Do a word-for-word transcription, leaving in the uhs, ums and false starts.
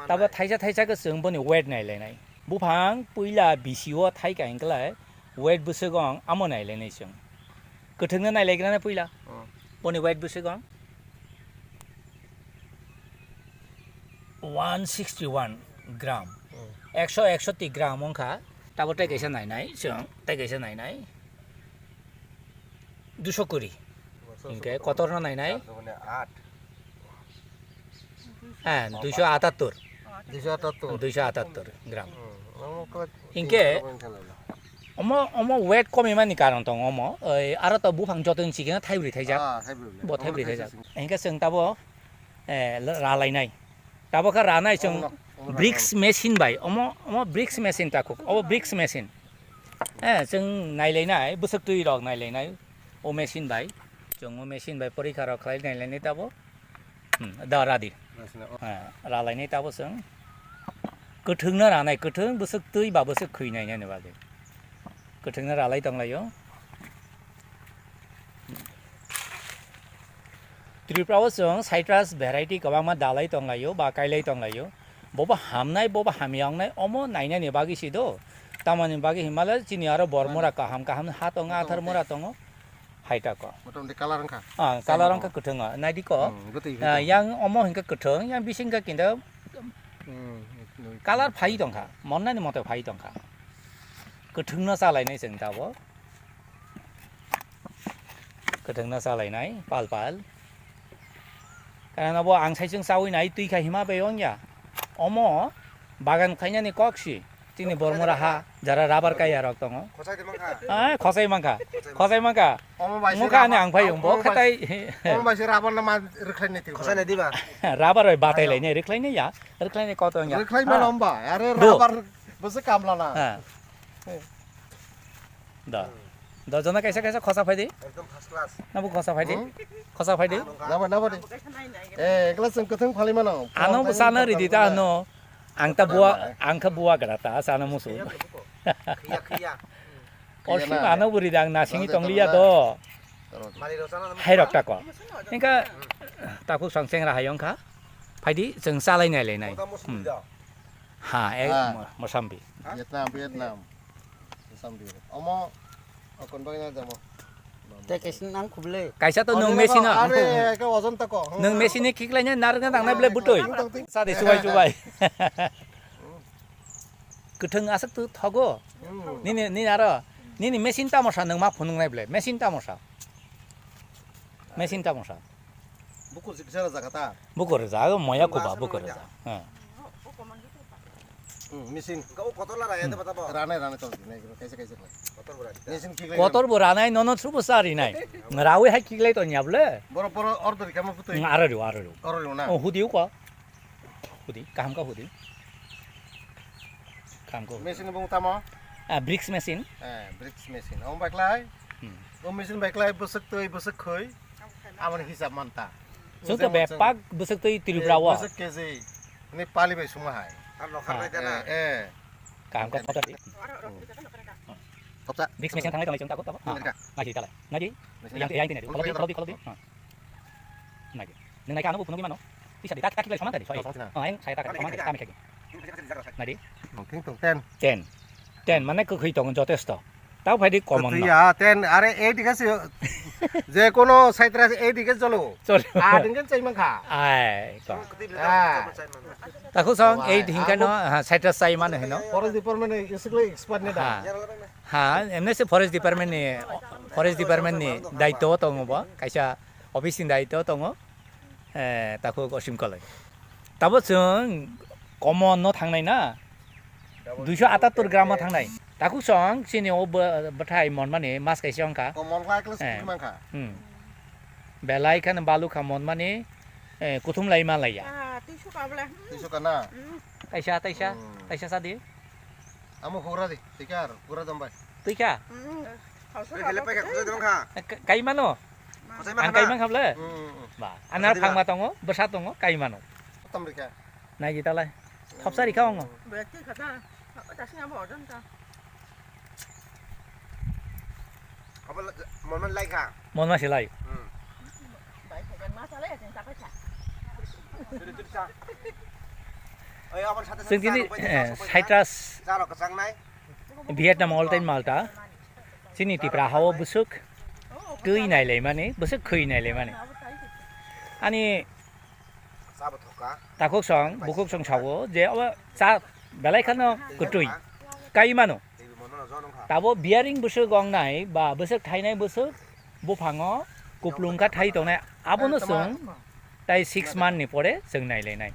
Tabo thaisa thaisa khe chwng boni weight nailainai. Buphang puila bisio thaika hinklai weight bwswk ong amo nailainai chwng. Kwthwngno nailaigrana puila. Oh. Boni weight bwswk ong one sixty one gram. Oh. Ekso eksoti gram wngkha. Tabo tei kaisa nainai chwng, tei kaisa nainai. Duiso kuri. Hinkhe kotorno nainai. Hah, duiso atattor. Duiso atattor. Duiso atattor gram. Hmm, omo khe hinkhe omo, omo weight komimani karon tongo omo. Oi, aro to buphang joto ni sikhe thaibri thaijak. Ah, thaibri. Bo thaibri thaijak. Hinkhe chwng tabo, eh, ralainai. Tabo khe ranai chwng bricks machine bai. Omo, omo bricks machine takhuk. Obo bricks machine. Eh, chwng nailainai, bwswk twi rok nailainai. O machine bai. Chwng o machine bai porikha rok khlai nailainai tabo. Hmm, da radi. Eh, ralainai tabo chwng. Kwthwngno ranai, kwthwng bwswk twi ba bwswk khwi nainani bagwi. Kwthwngno ralai tonglaio. Tripura o chwng citrus variety kwbangma dalai tonglaio ba kailai tonglaio. Bobo hamnai, bobo hamya wngnai, omo nainani bagwi si do. Tamoni bagwi himale chini aro bor mura kaham kaham ha tongo, athar mura tongo. Hai ta ko. Motamoti colour wngkha. Ah, colour wngkha kwthwngo. Naidi ko. Hmm, bwtwi Ah, yang omo hinkhe kwthwng, yang bising khe kinda Hmm, colour phai tongkha. Monnani mote phai tongkha. Kwthwngno chalainai chwng tabo. Kwthwngno chalainai pal pal. Karon abo ang saichung chaui nai twi kha hima bai wngya. Omo bagan khainani kok si. Chini bormora ha jara rubber kaya rok tongo. Khosai de mankha. Ah, khosai mankha. Khosai mankha. Omo bai se Mukha ani rubber, ang phai omo bai se, khatai. Omo bai se rubber no ma rwkhlai nai twi. Khosai nai diba? Rubber bai batai lai nai rwkhlai nai ya. Rwkhlai nai kotong ya. Rwkhlai mano hamba. Are rubber bwswk kamla na. Ha. Da. Da jona kaisa kaisa khosa phai di. Ekdom first class. Nabo khosa phai di. Hmm? Khosa phai di. Nabo, nabo di. Eh, glass ang kwthwng phalai mano. Ano sana ridi ta no. Ang ta bua, ang kha bua gra ta sana musu. Khiya, khiya. Osi mano buri dang nasini tongliya do. Mari rosana. Hai rok ta ko. Engka taku sangseng ra hayong kha. Phai di chwng chalai nai lai nai. Mosambi Hmm. da. Ha, eh, Ha. mo-, mosambi. Vietnam, Vietnam. Mosambi. Omo, okon bagwi na jamo. Tei kaisa nang khuble. Kaisa to nwng machine o. Are, ke ojon ta ko. Nwng machine ni khiklai nya narwk na tangnai ble butoi. Tang, tang, tang. Sa de chubai chubai. Kwthwng aswk tu thogo. Hmm. Nini, nini aro, nini machine tamo sa nwng ma phunuk nai ble. Machine tamo sa. Machine tamo sa. Bukur si kisa rajak ta. Bukur rajak, moya kuba bukur rajak. Ha. Hmm, machine. Kau kotor la raya ta bata ba. Rane, rane tol di, nai, kaisa, kaisa. Kotor bo radi. Machine khiklai. Kotor bo ranai, nono subu sari nai. Rawi hai khiklai to nyable. Boro, boro, order kama putui. Hmm, aro ro, aro ro. Aro ro na. Oh, hudi ko. Hudi, kaham ka hudi. Kaham ka hudi. Machine bung tamo? Ah, bricks machine. Eh, bricks machine. Om baklai. Hmm. O machine baklai bwswk twi, bwswk khoi. Amoni hisab manta. Jemon bepak bwswk twi Tripura o. Bwswk K G. Ni pali bai suma hai. Ar lokar bai dana. Eh, eh. Kaham ka photo di. Topsa. Bricks machine thanglai tonglai chwng tago tabo. America. Nagi talai. Nagi. Yang, yang tini. Kalau di, kalau di, kalau di. Nagi. Nung nai ka ano bo phunugwi mano. Tisa di, tak, tak, tak, saman tadi, sorry. Oh, yang saya tak, saman tadi, kami kaki. Nadi? Mungkin tuh ten. Ten. Ten, mana kwkhwi tongo jotesto. Tao phai di common no. Ya, ten, are eight ke sih. Je kono citrus eight ke jolo. Jolo. Ah, dengan cai mangka. Ai, to. Ah. Taku song eight hingka no, ha, citrus cai mano hino. Forest department ni isikle expert ni da. Ha. Ha, emne se forest department ni, forest department ni daityo tongo bo. Kaisa office ni daityo tongo, eh, takhuk Osim Koloi. Tabo chwng common no thangnai na, duiso atattor gram o thangnai. Takhuk chwng chini o bw-, bwthai monmani mas kaisa wngkha. Common kha, class Eh. Kuthum wngkha. Hmm. Belai khan balu kha monmani, eh, kuthum lai ma laiya. Ah, twi suka bwle. Twi suka na? Hmm. Taisa, taisa, Hmm. taisa sadi. Amo hura di, tikar, hura dombai. Twi kha? Hmm. Hausa Hele hausa pai kha, hausa. Khosai dong kha. Eh, ka-, kai mano? Khosai ma Ang khana. Kai man kha ble? Hmm, hmm, hmm. Ba, anar Khosai di ba? Phangma tongo, bwsa tongo, kai mano. Tam rikha. Nai di talai. Thopsa rikha ongo. Berarti kata, apa tasnya apa orang ta? Apa la-, mon man lai kha? Mon ma silai. Hmm. Bai kha, ma salai, yang tak kha. Jadi, jadi sa. Chwng tini, eh, citrus, Vietnam, all time Malta. Chini Tipra hao bwswk twi nailaimani, bwswk khwi nailaimani. Ani takhuk song, bukhuk song sao je abo cha belai khano kwtwi kai mano. Tabo bearing bwswk ong nai ba bwswk thainai bwswk buphango kuplung kha thai tongnai, abono chwng tai six month ni pore chwng nailainai.